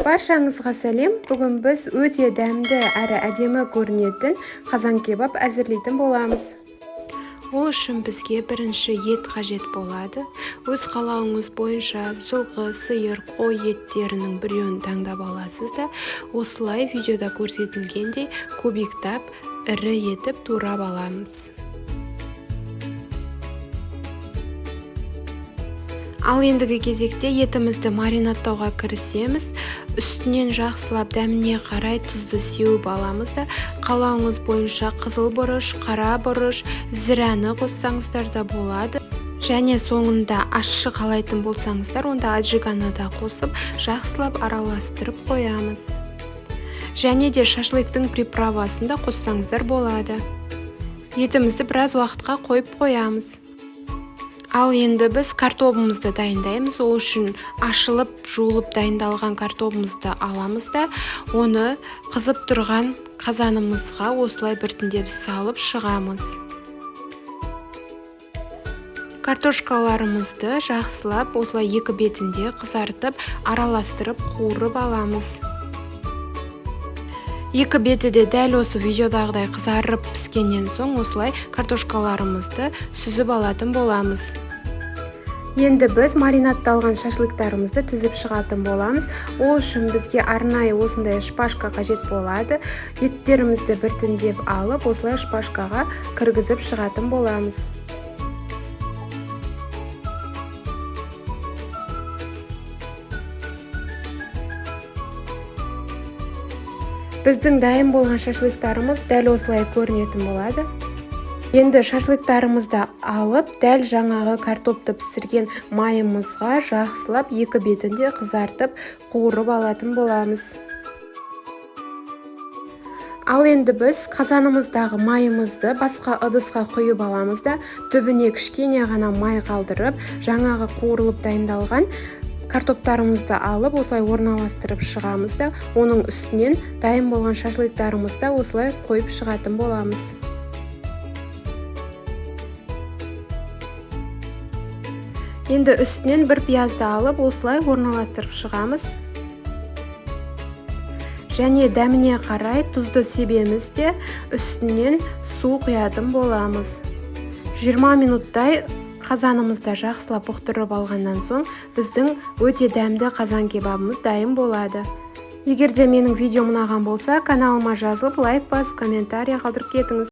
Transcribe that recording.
Баршаңызға сәлем! Бүгін біз өте дәмді әрі әдемі көрінетін қазан кебаб әзірлейтін боламыз. Ол үшін бізге бірінші ет қажет болады. Өз қалауыңыз бойынша жылқы, сиыр, қой еттерінің біреуін таңдап аласыз да, осылай видеода көрсетілгендей кубиктап ірі етіп турап аламыз. Ал ендігі кезекте етімізді маринадтауға кірісеміз. Үстінен жақсылап дәміне қарай тұзды сеуіп аламыз да, қалауыңыз бойынша қызыл бұрыш, қара бұрыш, зірәні қоссаңыздар да болады. Және соңында ащы қалайтын болсаңыздар, онда аджиканы да қосып, жақсылап араластырып қоямыз. Және де шашлыктың приправасын да қоссаңыздар болады. Етімізді біраз уақытқа қойып қоямыз. Ал енді біз картобымызды дайындаймыз. Ол үшін ашылып, жуылып дайындалған картобымызды аламыз да, оны қызып тұрған қазанымызға осылай біртіндеп салып шығамыз. Картошкаларымызды жақсылап осылай екі бетінде қызартып, араластырып, қуырып аламыз. Екі беті де дәл осы видеодағыдай қызарып піскеннен соң осылай картошкаларымызды сүзіп алатын боламыз. Енді біз маринадталған шашлыктарымызды тізіп шығатын боламыз. Ол үшін бізге арнайы осындай шпажка қажет болады. Еттерімізді біртіндеп алып, осылай шпажкаға кіргізіп шығатын боламыз. Біздің дайын болған шашлыктарымыз дәл осылай көрінетін болады. Енді шашлыктарымызды алып, дәл жаңағы картопты пісірген майымызға жақсылап екі бетін де қызартып, қуырып алатын боламыз. Ал енді біз қазанымыздағы майымызды басқа ыдысқа құйып аламыз да, түбіне кішкене ғана май қалдырып, жаңағы қуырылып дайындалған картоптарымызды алып, осылай орналастырып шығамыз да, оның үстінен дайын болған шашлыктарымызды осылай қойып шығатын боламыз. Енді үстінен бір пиязды алып, осылай орналастырып шығамыз. Және дәміне қарай тұзды себеміз де, үстінен су құятын боламыз. 20 минуттай қазанымызда жақсылап бұқтырып алғаннан соң біздің өте дәмді қазан кебабымыз дайын болады. Егер де менің видеом ұнаған болса, каналыма жазылып, лайк басып, комментарий қалдырып кетіңіз.